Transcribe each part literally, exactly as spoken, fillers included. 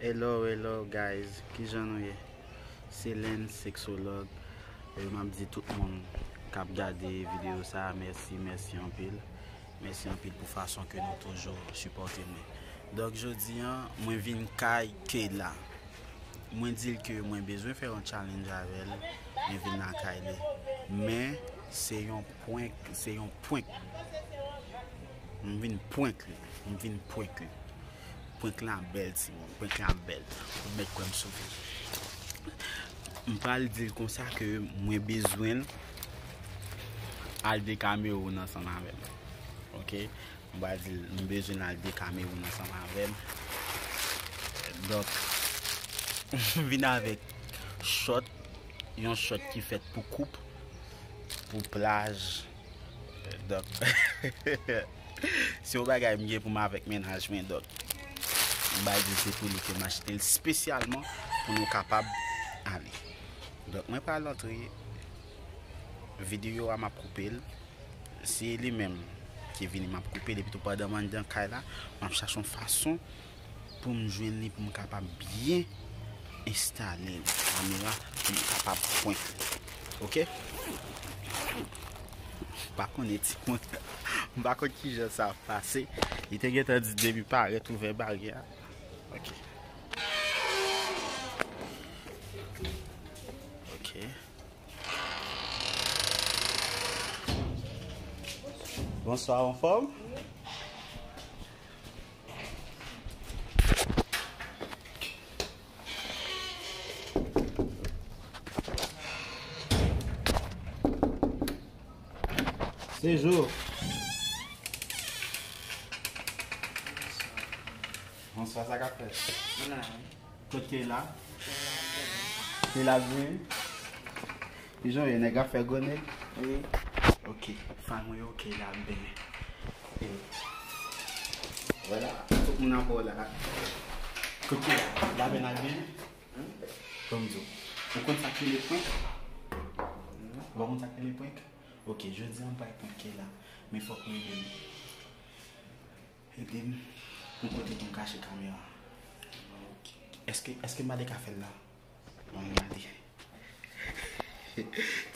Hello, hello guys, kijan nou ye? Se Len, seksològ. E m ap di tout moun k ap gade videyo sa a, mèsi, mèsi anpil. Mèsi anpil pou fason ke nou toujou sipòte mwen. Donk, jodi a, mwen vin kay Keyla. Mwen di l ke mwen bezwen fè yon challenge avè l, mwen vin lakay li. Men, se yon prank, se yon prank. M vin prank li, m vin prank li. Prank la bèl, timoun, prank la bèl. Ou mèt kwè m sove. M pral di l konsa ke mwen bezwen l al de Kamewoun ansanm avè m. Oke? M pral di l, m bezwen l al de Kamewoun ansanm avè m. Donk, m vin avèk short, yon short ki fèt pou koup, pou plaj. Donk, se yon bagay m gen pou m avèk mennaj mwen, donk, m pral di l se pou li ke m achte l espesyalman pou nou kapab ale. Donk, mwen pral antre videyo a, m ap koupe l. Se li menm ki vini, m ap koupe l, epi tou pandan m anndan kay la, m ap chache yon fason pou m jwenn li, pou m kapab byen enstale l, kamera, pou m kapab prank li. Oke? M pa konnen ti prank. M pa konn kijan sa ap pase. Li te gentan di depi parèt ouvè baryè a. Oke. Oke. Bonswa, anfòm? Sejou. Bonswa, sa k ap fèt? Mwen la, wi. Kot Keyla? Keyla byen? Kijan w ye, nèg ap fè gwo nèg? Wi. Oke, fan mwen yo, Keyla byen. E, vwala, tout moun ap wè w la. Kot Keyla? Lapenn al byen? Hmm? Ban m di w. Ou konn sa k rele prank? Non. Ou pa konn sa k rele prank? Oke, jodi a m pral prank Keyla. Men fòk ou ede m. Ede m yon kote pou m kache kamera. Èske, èske m pa te ka fè l la? Bon, m gade.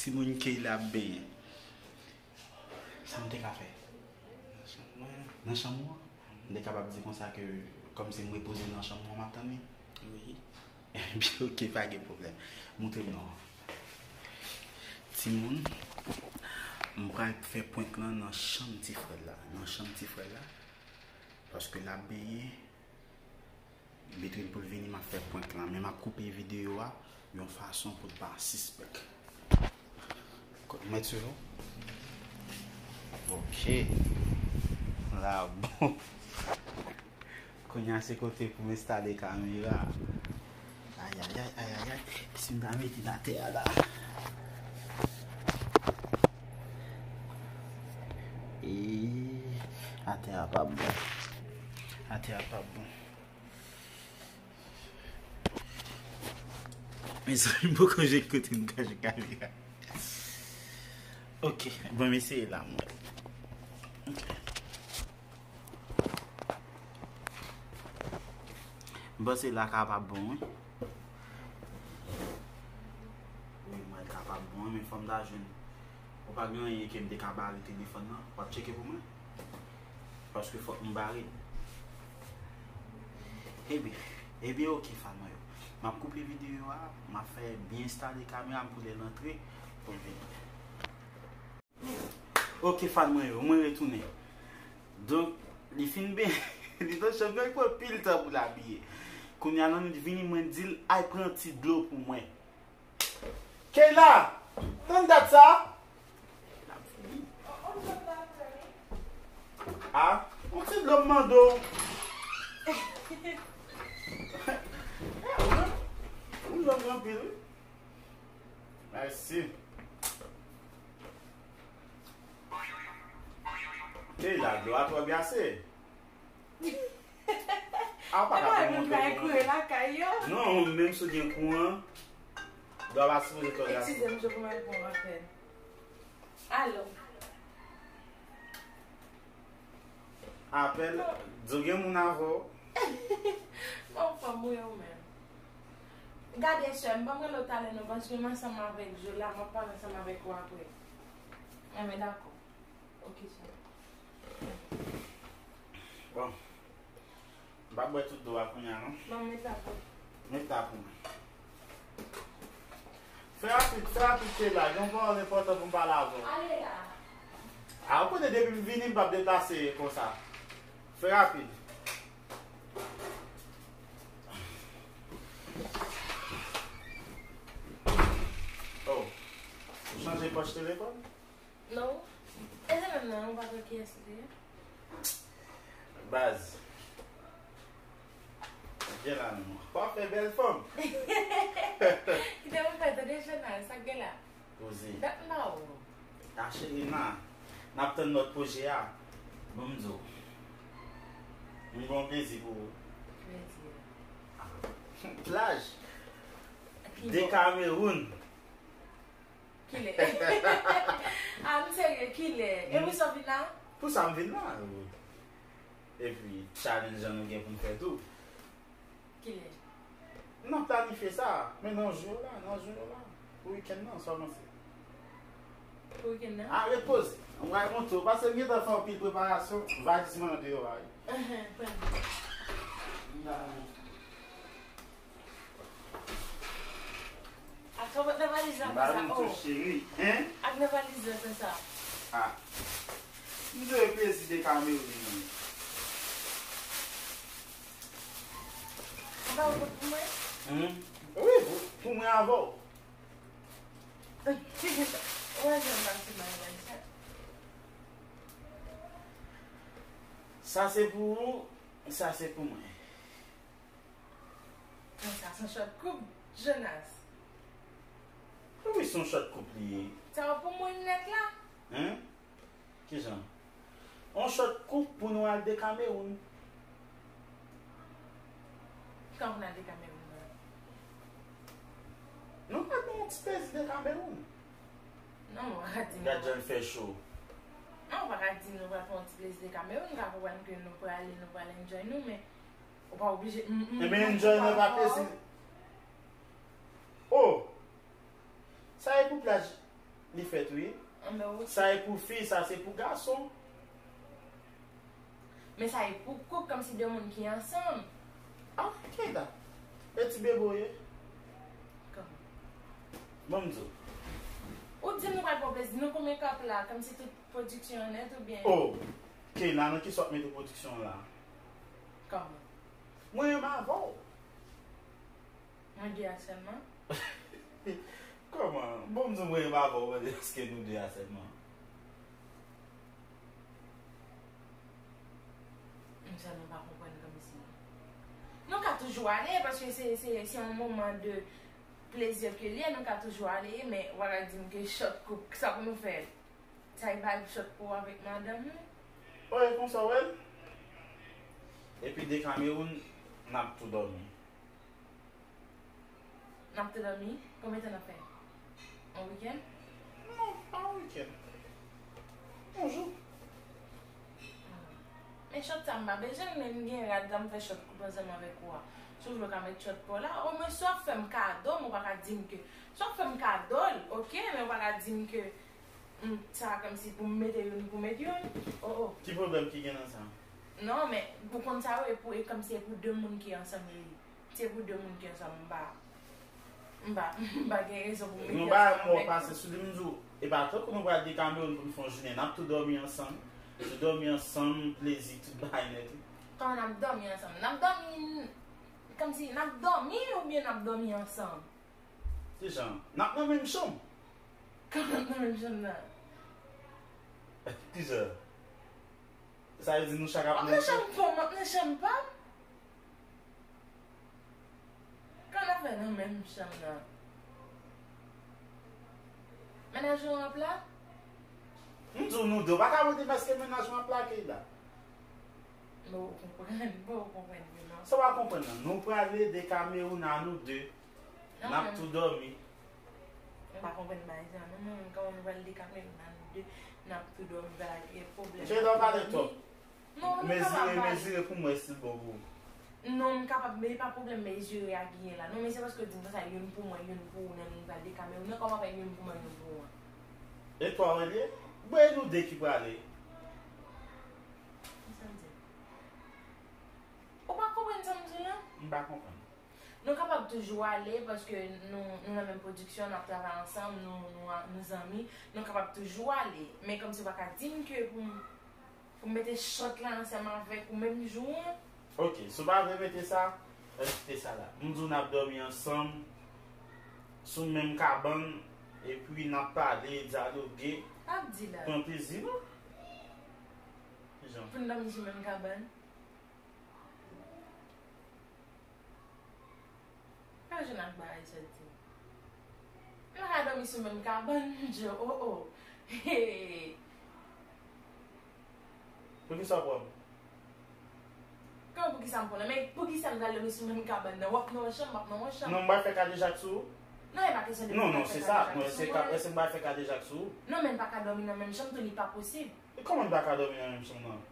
Timoun, Keyla ap benyen. Sa m te ka fè? Nan chanm mwen. Nan chanm ou an? M te kapab di konsa ke, kòmsi m repoze nan chanm mwen, m ap tann li? Wi. Ebyen, oke, pa gen pwoblèm. Montre m non. Timoun, m pral fè prank lan nan chanm ti frè l la. Nan chanm ti frè l la. Paske l ap benyen. Between pou l vini, m ap fè prank lan. Men m ap koupe videyo a yon fason pou l pa sispèk. Kot mwen toujou? Oke. La bon. Kounye a se kote pou m enstale kamera. Ayayay, ayayay. Si m ta mete l atè a la. E, atè a p ap bon. Atè a p ap bon. Mezanmi, m poko jwenn kote m kache kamera. Oke, bon, m eseye la, mwen. Oke. M panse la kapab bon, wi. Wi, mwen kapab bon, wi, men fò m ta jwenn. Ou pa gen anyen ke m te ka bare telefòn nan? W ap tcheke pou mwen? Paske fòk m bare l. Ebyen, ebyen, oke, fan mwen yo. M ap koupe videyo a, m ap fè byen enstale kamera m pou lè l antre, pou l vini. Oke, fan mwen yo, mwen retounen. Donk, li fin ben, li nan chanm nan, li pran pil tan pou l abiye. Kounye a, nan li vini, mwen di l, "Al pran ti dlo pou mwen." Keyla! Tann dat sa! A, yon ti dlo m mande w. Ou long anpil, wi. Mèsi. Keyla, dlo a twò glase. A, ou pa ka pou montre kouran. Lakay yo. Non, menm si w gen kouran, dlo a pa sipoze twò glase. Eskize m, je vous réponds à peine. Alo. Apèl, di w gen moun avè w. Bon, fanm, Wi, ou menm. Gade, sè m, ban m rele w talè non, paske m ansanm avèk Jola, m ap pale ansanm avèk ou apre. Enben, dakò. Ok, sè. Bon. M p ap bwè tout dlo a kounye a, non. Bon, met la pou. Met la pou mwen. Fè rapid, fè rapid, Keyla. Gen yon pawòl enpòtan pou m pale avè w. Ale la. A, ou konnen depi m vini, m p ap deplase konsa. Fè rapid. Oh, ou chanje pòch telefòn? Non. E se menm nan, ou pa kwè kiyès li te ye? Baz. Gen la non. W ap fè bèl fanm. Kite mwen fè tande Chanal, sa k gen la? Poze. Dat m pa wè w. A cheri, n a, n ap tann lòt pwojè a. Bon, m di w. M gen yon plezi pou ou. Plezi. Plaj. Ki bò? Dekamewoun. Kilè? A, m serye, kilè? E wi, sa w vin la? Pou sa m vin la. Epi, challenge an nou gen pou n fè tou. Kilè? N ap planifye sa, men nan jou yo la, nan jou yo la. Pou wikenn nan, sa w panse? Pou wikenn nan? A, ret poze. Mwen pral montre w, paske m gentan fè anpil preparasyon, valiz mwen deyò a, wi. Ehn, pran. Ak sa w pot nan valiz la konsa, oh. Cheri, hein? Ak nan valiz la konsa. Ah. M dwe plezi de Kamewoun. Ou pa pot pou mwen? Hmm? Wi, pou, pou mwen avè w. Ou wè jan m pase mal la, sa. Sa se pou ou, sa se pou mwen. Men sa se yon chòt koup, Jonas. Wi, se yon chòt koup li ye. Sa yo pou mwen nèt la. Hein? Kijan? On chòt koup pou nou al de Kamewoun. Kan pou n al de Kamewoun la? Nou pral pran yon ti plezi de Kamewoun. Non, ou pa ka di nou. Gad jan l fè cho. Non, ou pa ka di nou pral pran yon ti plezi de Kamewoun, m ka konprann ke nou prale, nou pral enjoy nou, men ou pa oblije. Enben, enjoy nan pa plezi. Oh! Sa e pou plaj li fèt, wi. Sa e pou fi, sa se pou gason. Men sa e pou koup, kòmsi de moun ki ansanm. Ah, Keyla. E ti bebe w ye? Kòman? Bon, m di w. Ou di m nou pral pran plezi, nou konbyen k ap la, kòmsi tout pwodiksyon an nèt oubyen? Oh, Keyla, nan kisa w ap mete pwodiksyon an la? Kòman? Mwen menm avè w. Mwen de a sèlman? Kòman? Bon, m di w mwen menm avè w, mwen de èske nou de a sèlman? M sèlman pa konprann kòmsi. Nou ka toujou ale, paske se, se, se yon moman de plezi ke l ye, nou ka toujou ale, men w a di m ke chòt koup, sa pou nou fè? Sa e bay chòt pou w avèk madanm ou? Oh, e konsa w wè l? Epi de Kamewoun, n ap tou dòmi. N ap tou dòmi? Konbyen tan n ap fè? Yon wikenn? Non, pa yon wikenn. Yon jou. Ah. Men chòt sa m pa bezwen l, men m gen rad la, m fè chòt koup ansanm avèk ou a. Si w vle w ka met chòt pa w la, omwen si w ap fè m kado m, ou pa ka di m ke, si w ap fè m kado l, oke, men ou pa ka di m ke, mm, sa kòmsi pou m mete youn, pou m met youn. Oh, oh. Ki pwoblèm ki gen nan sa? Non, men ou konn sa yo, e pou, e kòmsi e pou de moun ki ansanm li ye. Se pou de moun ki ansanm, m pa, m pa, m pa gen rezon pou m mete ansanm avèk ou. Nou bay mò pase sou li, m di w, e pa tankou nou pral de Kamewoun pou n fè yon jounen, n ap tou dòmi ansanm. Nou dòmi ansanm, plezi, tout bagay nèt, wi. Kòman n ap dòmi ansanm? N ap dòmi, kòmsi n ap dòmi oubyen n ap dòmi ansanm? Kijan? N ap nan menm chanm. Kòman n ap nan menm chanm nan? Kijan? Sa vle di nou chak ap nan chanm? M ap nan chanm pa w, m ap nan chanm pa m. Kòman n ap fè nan menm chanm nan? Mennaj ou an ap la? M di w nou de, w pa ka mande m èske mennaj mwen ap la, Keyla. Bon, ou konprann, bon, ou konprann vre non. Sa w pa konprann nan? Nou prale de Kamewoun a nou de. N ap tou dòmi. M pa konprann bagay sa non, mwen menm kòman nou pral de Kamewoun a nou de, n ap tou dòmi, pa gen pwoblèm. Jay, w pale twòp. Non, nou pa pale. Mezire, mezire pou m wè si l bon pou ou. Non, m kapab, men e pa pwoblèm, men jere a genyen la. Non, men se paske w di m konsa, youn pou mwen, youn pou ou, nan menm pral de ka, men ou nan kòman fè youn pou mwen, youn pou ou an? E twa w li ye? Bon, e nou de ki prale. Kisa m di? Ou pa konprann sa m di w lan? M pa konprann. Nou kapab toujou ale, paske nou, nou nan menm pwodiksyon, n ap travay ansanm, nou, nou, nou zanmi, nou kapab toujou ale. Men kòmsi w pa ka di m ke pou m, pou m mete chòt la ansanm avèk ou menm jou an. Ok, si w pa vle mete sa, rete sa la. M di w n ap dòmi ansanm, sou menm kabann, epi n ap pale, dyaloge, ap di la. Pran plezi nou. Jan. Pou n dòmi sou menm kabann. Pa jwenn ak bagay sa di. M pa ka dòmi sou menm kabann, Djo, oh, oh. Hey. Poukisa w pran m? Kòman poukisa m pran l? Men poukisa m pral dòmi sou menm kabann nan? W ap nan yon chanm, m ap nan yon chanm. Non, m pral fè kadejak sou ou. Non, e pa kesyon de... Non, non, se sa. Non, se ka, èske m pral fè kadejak sou ou? Non, men n pa ka dòmi nan menm chanm tou, li pa posib. E kòman n pa ka dòmi nan menm chanm nan?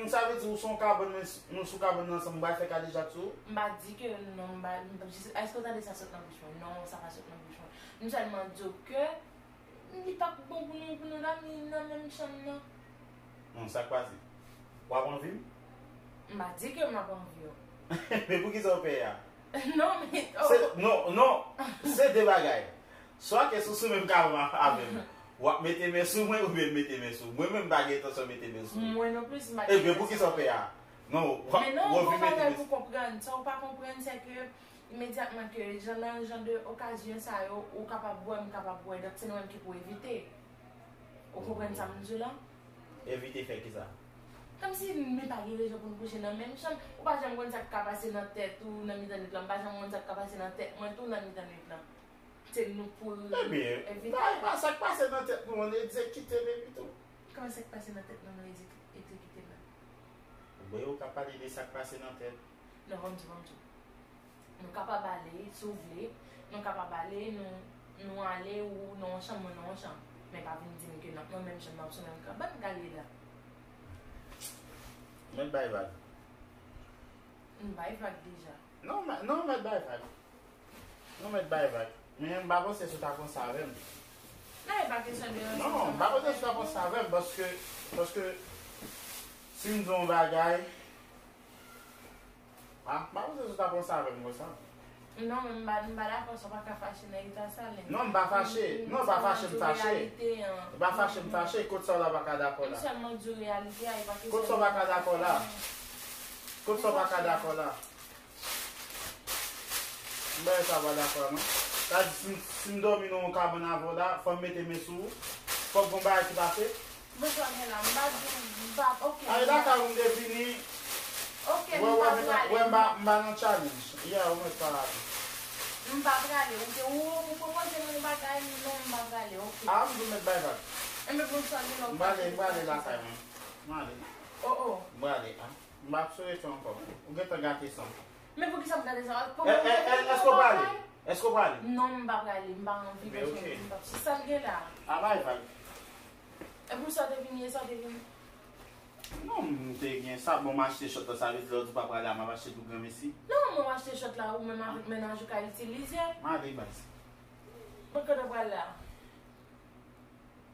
Sa vle di ou sou yon kabann, men s-, nou sou kabann nan ansanm, m pral fè kadejak sou ou? M pa di ke non, m pa, m pa, jis, èske w tande sa sot nan bouch mwen? Non, sa pa sot nan bouch mwen. M sèlman di w ke li p ap bon pou nou, pou nou dòmi nan menm chanm nan. Non, sa k pase? W ap anvi m? M pa di ke m ap anvi w. Men poukisa w pè a? Non, men, oh. Se, non, non, se de bagay. Swa ke si w sou menm kabann avè m, w ap mete men sou mwen oubyen m mete men sou ou. Mwen menm m pa gen entansyon mete men sou ou. Mwen non plis, m pa gen entansyon. Ebyen, poukisa w pè a? Non, w ap, men non, w ap vin mete men sou mwen. Sa w pa konprann, se ke imedyatman ke jan, nan jan de okazyon sa yo, ou kapab wè, m kapab wè, donk se nou menm ki pou evite. Ou konprann sa m di w lan? Evite fè kisa? Kòmsi nou pa gen rezon pou n kouche nan menm chanm. Ou pa janm konn sa k ka pase nan tèt ou nan mitan nwit lan. M pa janm konn sa k ka pase nan tèt mwen tou nan mitan nwit lan. Se nou pou evite. Ebyen, ba, ba, sa k pase nan tèt nou an, egzekite l epi tou. Kòman sa k pase nan tèt nou, nou egzekite l la? Bon, ou ka pale de sa k pase nan tèt. Non, ban m di w, ban m di w. Nou kapab ale, si w vle. Nou kapab ale, nou, nou ale, ou nan yon chanm, mwen nan yon chanm. Men pa vin di m ke n ap nan menm chanm, n ap sou menm kabann, gade la. Mèt bay vag. M bay vag deja. Non, mè-, non, mèt bay vag. Non, mèt bay vag. Men m pa panse si w ta konsa avè m. Non, e pa kesyon de yon... Non, m pa panse si w ta konsa avè m, paske, paske si m di yon bagay, ah, m pa panse si w ta konsa avè m konsa. Non, men m pa, m pa dakò, sa w pa ka fache nan eta sa, Len. Non, m pa fache. Non, m pa fache, m fache. M pa fache, m fache. Kot sa w la pa ka dakò la? M sèlman di w reyalite a, e pa kesyon de... Kot sa w pa ka dakò la? Kot sa w pa ka dakò la? M pa sa pa dakò non. Sa di si m, si m dòmi nan yon kabann avè w la, fò m mete men sou ou. Fòk gon bagay ki pase. Bon, sa gen la, m pa di, m pa, ok. Ay, la ka ou m defini. Ok, m pa prale. Wè, m pa, m pa nan challenge. Yeah, ou mèt pa ale. M pa prale. Ou te, ou, ou pwopoze m yon bagay, non, m pa prale, ok. Ah, m di w mèt bay vag. Enben, bon, sa gen la, ou... M prale, m prale lakay mwen. M ale. Oh, oh. M prale, ah. M pa ap sou reto ankò. Ou gentan gate san. Men poukisa m gate san? Èske w prale? Èske w prale? Non, m pa prale. M pa anvi, paske m pa, se sa l gen la. A bay vag. E pou sa w te vini, e sa w te vini? Non, m te gen sa. Bon, m achte chòt la, sa vle di lè w di w pa prale a, m ap achte pou granmesi. Non, mwen m achte chòt la, ou menm avèk mennaj ou ka itilize. M ale, baz. Bon, kote w prale la?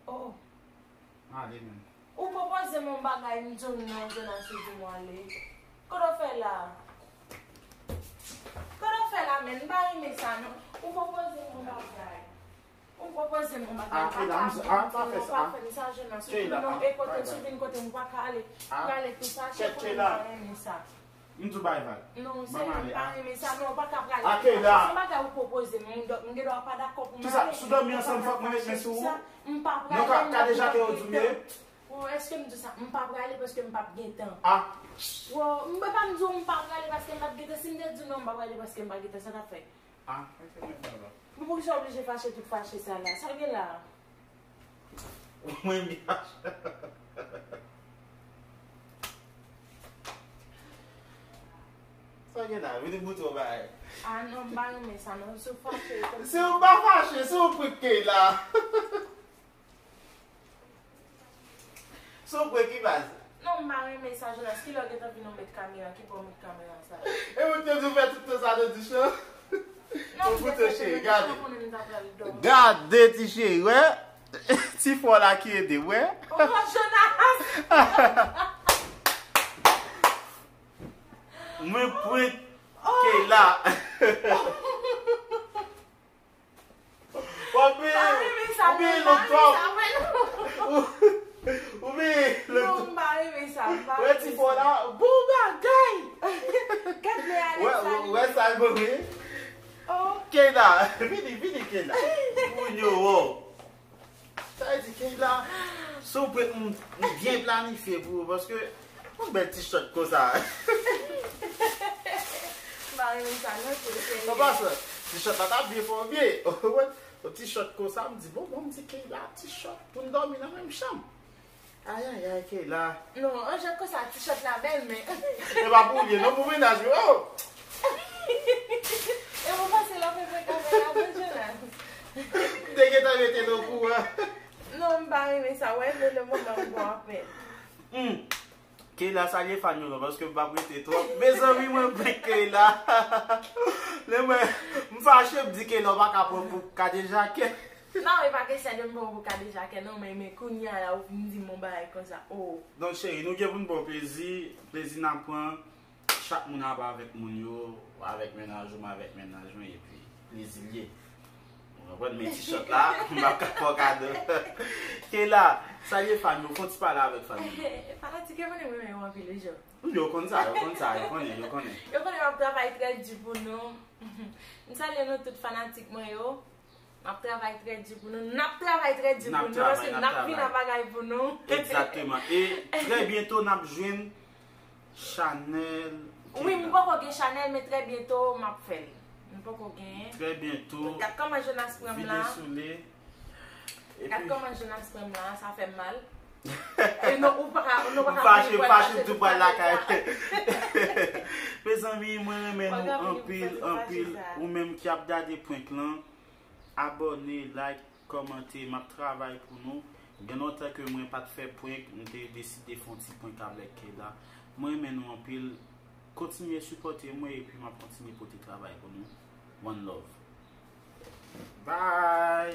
Oh, oh. Ale menm. Ou pwopoze m yon bagay, m di w non, Jonas, ou di m ale. Kote w fè la? Kote w fè la, men? M pa renmen sa, non. Ou pwopoze m yon bagay. Ou pwopoze m yon bagay. Ah, Keyla, m, ah, pa fè sa. Ou pa fè m sa, Jonas. Ou di m non, e kote, si w vin kote m, ou pa ka ale. Ou prale tou fache, kote m pa renmen sa. M di w bay vag. Non, sèyè, m pa renmen sa. Non, ou pa ka prale. Ake la. Se yon bagay ou pwopoze m, m gen dwa pa dakò pou m ale. Kisa, si w dòmi ansanm, fòk mwen met men sou ou? M pa prale. Non, ka, kadejake yo di m ye. Oh, èske m di sa? M pa prale paske m p ap gen tan. Ah. Oh, m pa m di w m pa prale paske m p ap gen tan. Si m te di w non, m pa prale paske m pa gen tan, sa t ap fè? Ah, ok, men, men, men. Bon, poukisa w oblije fache tout fache sa la? Sa gen la? Mwen, m fache. Sa gen la? Vini bout ou bay. Ah non, m pa renmen sa, non. Si w fache, si w pa fache, si w pran Keyla. Si w pran ki baz? Non, m pa renmen sa. Sa, Jonas, kilè w gentan vin ou met kamera? Ki bò w met kamera sa? E mwen te di w fè tout tan sa nan douch lan. Non, ou koute, cheri, gade. Gade, ti cheri, wè. Ti fò la ki ede, wè. Oh, Jonas! Mwen prank Keyla. Ou byen, ou byen, ou byen, look twòp. Ou byen, look twòp. Non, m pa renmen sa, m pa renmen sa. Wè ti fò la, bon bagay. Gad men Alex la, li. Wè sa, bon, wi. Oh. Keyla, vini, vini, Keyla. Moun yo, wow. Sa vle di, Keyla, si w prè, m, m byen planifye pou ou, paske yon bèl ti shot konsa. M pa renmen sa, non, se serye. Konpa sa, ti shot la t ap byen fè w byen. Ou wè, yon ti shot konsa, m di, bon, bon, m di, Keyla, ti shot pou n dòmi nan menm chanm. Ayayay, Keyla. Non, an jan konsa, ti shot la bèl, men. E pa pou ou li ye, non, pou mennaj ou, oh! E mwen panse lè w fè prank avè l avan, Jonas. M te gentan mete l okouran. Non, m pa renmen sa, wè, men le moman m bon apèl. Hmm. Keyla, salye fan yo non, paske m p ap rete twòp. Mezanmi, mwen prank Keyla. Lè mwen, m fache, m di Keyla, ou pa ka pran pou kadejakè. Non, e pa kesyon de m pran pou kadejakè, non, men, men kounye a la, ou vin di m yon bagay konsa, oh. Donk, cheri, nou gen pou n pran plezi, plezi n ap pran. Chak moun ap avèk moun yo, ou avèk mennaj ou, m avèk mennaj mwen, epi plezi l ye. Ou konprann, men ti shot la, m ap ka fè w kado. Keyla, salye fan yo, fè yon ti pale avèk fan yo. Fanatik yo konnen mwen renmen yo anpil, wi, Joe. Yo konn sa, yo konn sa, yo konnen, yo konnen. Yo konnen m ap travay trè di pou nou. M salye nou tout fanatik mwen yo. M ap travay trè di pou nou. N ap travay trè di pou nou, paske n ap vin ak bagay pou nou. Egzakteman. E trè byento, n ap jwenn chanèl Keyla. Wi, m poko gen chanèl, men trè byento, m ap fè l. M poko genyen. Trè byento. Gad kòman Jonas pran m la. Vide sou li. Gad kòman Jonas pran m la, sa fè m mal. E non, ou pa ka, nou pa ka vini pou fache, m tou pral lakay. Mezanmi, mwen renmen nou anpil, anpil. Ou menm ki ap gade prank lan, abòne, like, kòmante, m ap travay pou nou. Gen lontan ke mwen pa t fè prank, m te deside fè yon ti prank avèk Keyla. Mwen renmen nou anpil. Kontinye sipòte mwen epi m ap kontinye pote travay pou nou. One love. Bye!